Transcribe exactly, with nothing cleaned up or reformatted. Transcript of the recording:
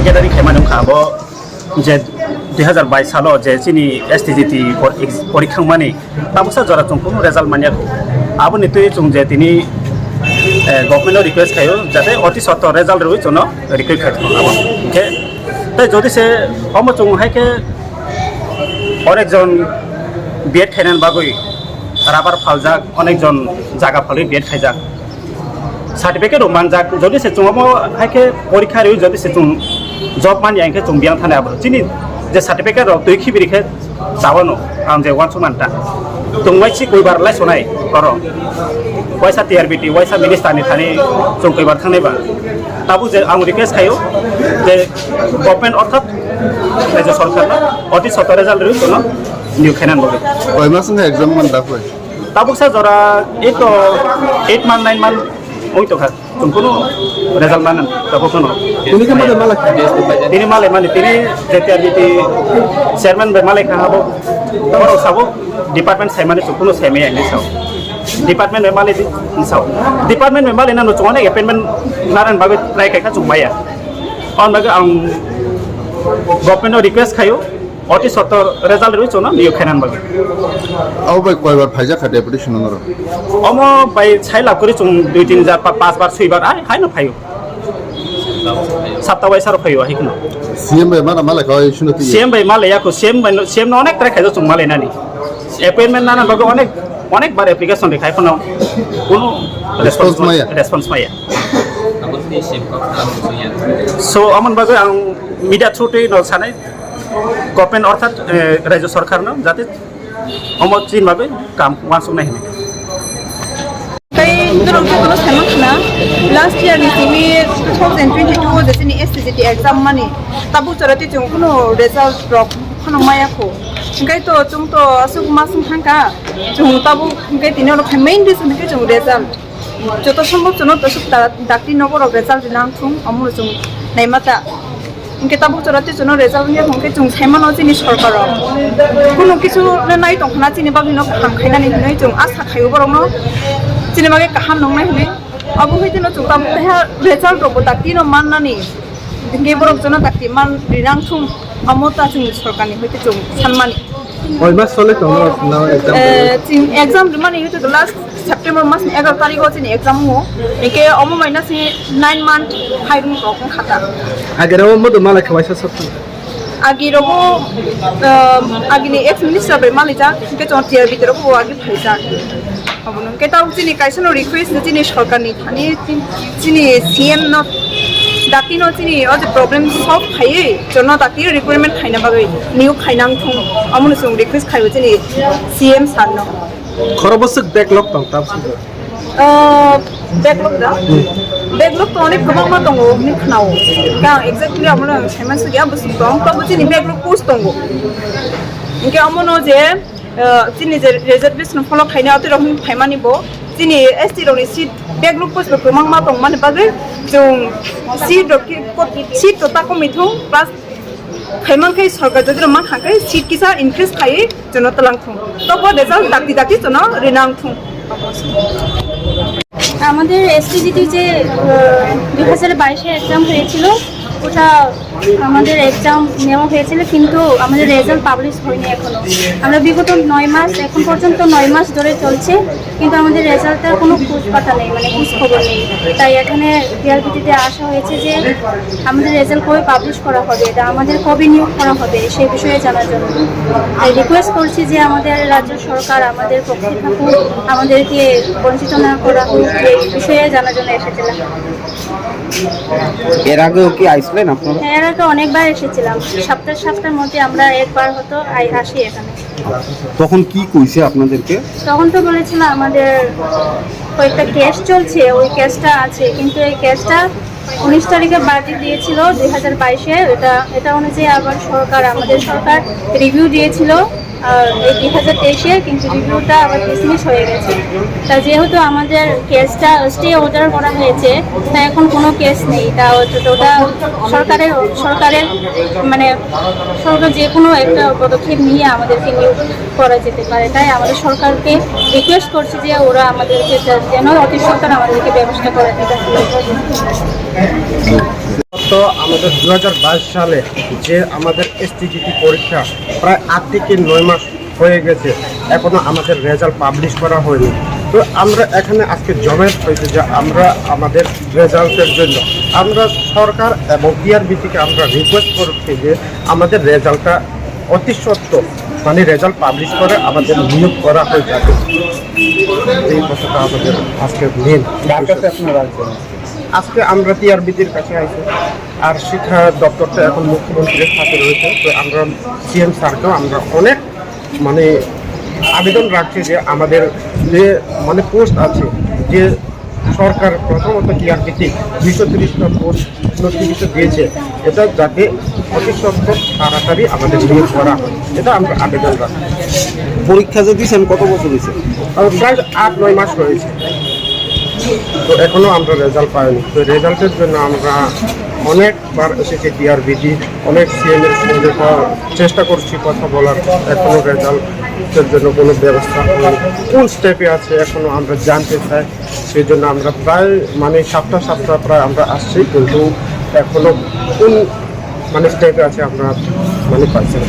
Tiyari khaimani wngkha abo je dui hazar bais salo je chini S T G T por-, ex-, porikha wngmani tabuksa jora chwng kunu result manya kho. Aboni twi chwng je tini, eh, government no request khaio jate oti sotto result rwi chwngno recruit khai thung abo. Hwnkhe tei jodi se omo chwng hai khe onek jon B Ed khainani bagwi rubber phaljak, onek jon jaga phalwi B Ed khaijak. Certificate rok manjak, jodi se chwng omo hai khe porikha rwi jodi se chwng job manya hwnkhe chwng biyang thani abo. Chini je certificate rok twi khibi rikhe chawano ang je uansuk manta. Chwng waisi koibar lai sonai oro. Waisa T R B T, waisa minister ni thani chwng koibar thangnai ba. Tabuk je ang request khaio je government orthat rajya sarkar no oti sotto result rwi chwngno niyok khainani bagwi. Koi mas wngkha exam man da koi? Tabuksa jora eight to eight month, nine month wng tongkha. Chwng kunu result mano tabuk phano. Tini khe male malai kha? Tini male mani, tini J T R B T chairman bai malai kha abo. Borok sabo department saimani chwng kunu saimaya hinwi sao. Department bai malai di sao. Department bai malai nano chwng onek appointment narani bagwi try khaikha chwng maya. Aboni bagwi ang government no request khaio. Oti sotto result rwi chwngno niyok khainani bagwi. Abo bai koibar phaijak kha deputation norok? Omo bai sai lab kwrwi chwng dui tin jar, pa-, pas bar, swi bar, ai, haino phaio. Sapta waisa rok phaio, hai kheno. C M bai mana malai kha, oi, suno tiya. C M bai malai yakho, C M bai no, C M no onek try khaijak chwng malai nani. Appointment nana bagwi onek, onek bar application rikha, hai kheno kunu response maya. Response maya. So, amon bagwi ang media through twi no sanai, government orthat, eh, rajya sarkar no jate omo chini bagwi kam uansuknai hinwi. Tei norok jotono saimang khna, last year ni simi two thousand twenty-two o je chini S T G T exam mani, tabuk chora tei chwng kunu result rok phano maya kho. Hwnkhe to chwng to aswk masung thangkha, chwng tabuk hwnkhe tini oro khai main reason hwnkhe chwng result. Joto sombhob chwngno tosuk ta-, dakti nogo rok result rina wngthung, omono chwng naima ta. Hwnkhe tabuk chora tei chwngno result wngya hwnkhe chwng saimano chini sorkar rok. Kunu kisu le nai tongkhna chini bagwi no kaham khainani hinwi chwng asa khaio borokno chini bagwi kaham nungnai hinwi. Abo hai kheno chwng tabuk taiha result rokbo dakti no mannani. Hwnkhe borok jono dakti man rina wngthung, omo ta chwng sorkar ni hoite chwng sanmani. Koi mas sole tongo na exam? Eh, chini exam rimani hwnkhe the last September mas ni egaroh tarikh o chini exam wngo. Hwnkhe omo maina se nine month hai rung rok wngkha ta. Agera o modo malai khawaisa sotto. Agi rogo, eh, agini ex minister bai malaijak, hwnkhe chwng T R B T rogo agi phaijak. Abono hwnkhe tabuk chini kaisa no request chini sorkar ni thani chini C M no dakti no chini o je problem solve khaiwi chwngno dakti recruitment khaina bagwi niyok khaina wngthung, omono chwng request khaio chini C M sir no. Khoro bwswk backlog tong tabuk? Ah, backlog da? Backlog to onek kwbangma tongo hinwi khnao. Hwnkhe ang exactly abono ang saiman sugya bwswk tong, tobo chini backlog post tongo. Hwnkhe omono je ah, chini je reservation follow khaina ati rok phaimani bo chini S T rok ni seat backlog post bo kwbangma tongmani bagwi chwng seat rok ki kot-, seat to ta komwi thung plus khaiman khai sorkar jodi rok man kha khai seat kisa increase khai chwngno twlang thung, to bo result dakti dakti chwngno rina wng thung. আমাদের এসটিজিটি যে দুই হাজার বাইশে এক্সাম হয়েছিল, ওটা আমাদের এক্সাম নেওয়া হয়েছিল, কিন্তু আমাদের রেজাল্ট পাবলিশ হয়নি এখনো। আমরা বিগত নয় মাস, এখন পর্যন্ত নয় মাস ধরে চলছে, কিন্তু আমাদের রেজাল্টটার কোনো খোঁজ পাতা নেই, মানে খোঁজ খবর নেই। তাই এখানে টিআরবিটিতে আসা হয়েছে যে আমাদের রেজাল্ট কবে পাবলিশ করা হবে, এটা আমাদের কবে নিয়োগ করা হবে, সে বিষয়ে জানার জন্য। তাই রিকোয়েস্ট করছি যে আমাদের রাজ্য সরকার আমাদের পক্ষে থাকুক, আমাদেরকে বঞ্চিত না করা হোক, এই বিষয়ে জানার জন্য এসেছিলাম। এর আগেও কি আইছিলেন আপনারা? হ্যাঁ, এর আগে অনেকবার এসেছিলাম। সপ্তাহ সপ্তাহের মধ্যে আমরা একবার হয়তো আই-, আসি এখানে। তখন কি কইছে আপনাদেরকে? তখন তো বলেছিল আমাদের কয়েকটা কেস চলছে, ওই কেসটা আছে, কিন্তু এই কেসটা উনিশ তারিখে বার্ডিক্ট দিয়েছিল দুই হাজার বাইশে। এটা, এটা অনুযায়ী আবার সরকার, আমাদের সরকার রিভিউ দিয়েছিল, আহ, এই দুই হাজার তেইশে, কিন্তু রিভিউটা আবার ডিসমিস হয়ে গেছে। তা যেহেতু আমাদের কেসটা স্টে অর্ডার করা হয়েছে, তা এখন কোনো কেস নেই। তা ওটা, ওটা সরকারের, সরকারের মানে সরকার যে কোনো একটা পদক্ষেপ নিয়ে আমাদেরকে নিয়োগ করা যেতে পারে। তাই আমাদের সরকারকে রিকোয়েস্ট করছি যে ওরা আমাদেরকে যা-, যেন অতি সত্বর আমাদেরকে ব্যবস্থা করে দিতে। তো আমাদের দু হাজার বাইশ সালে যে আমাদের এসটিজিটি পরীক্ষা প্রায় আট থেকে নয় মাস হয়ে গেছে, এখনো আমাদের রেজাল্ট পাবলিশ করা হয়নি। তো আমরা এখানে আজকে জমায়েত হয়েছে যে আমরা আমাদের রেজাল্টের জন্য আমরা সরকার এবং টিআরবি থেকে আমরা রিকোয়েস্ট করছি যে আমাদের রেজাল্টটা অতি সত্বর, মানে, রেজাল্ট পাবলিশ করে আমাদের নিয়োগ করা হয়ে যাবে। এই কথাটা আমাদের আজকে মেন। কার কাছে আপনারা আসবেন? আজকে আমরা টিআরবিটির কাছে আছি। আর শিক্ষা দপ্তরটা এখন মুখ্যমন্ত্রীর হাতে রয়েছে। তো আমরা সিএম স্যারকেও আমরা অনেক, মানে, আবেদন রাখছি যে আমাদের যে, মানে, পোস্ট আছে, যে সরকার প্রথমত টিআরবিটি দুইশো তিরিশটা পোস্ট নোটিফিকেশন দিয়েছে, এটা যাতে অতি সত্বর তাড়াতাড়ি আমাদের নিয়োগ করা হয়, এটা আমরা আবেদন রাখছি। পরীক্ষা যে দিয়েছেন কত বছর হয়েছে? আর প্রায় আট নয় মাস হয়েছে, তো এখনো আমরা রেজাল্ট পাইনি। তো রেজাল্টের জন্য আমরা অনেকবার এসেছি টিআরবিটি, অনেক সিএম এর সঙ্গে ক-, চেষ্টা করছি কথা বলার, এখনো রেজাল্টের জন্য কোনো ব্যবস্থা হয়নি। কোন স্টেপে আছে এখনো আমরা জানতে চাই, সেই জন্য আমরা প্রায়, মানে, সাতটা সাতটা প্রায় আমরা আসছি, কিন্তু এখনো কোন, মানে, স্টেপে আছে আমরা, মানে, পাইছি না।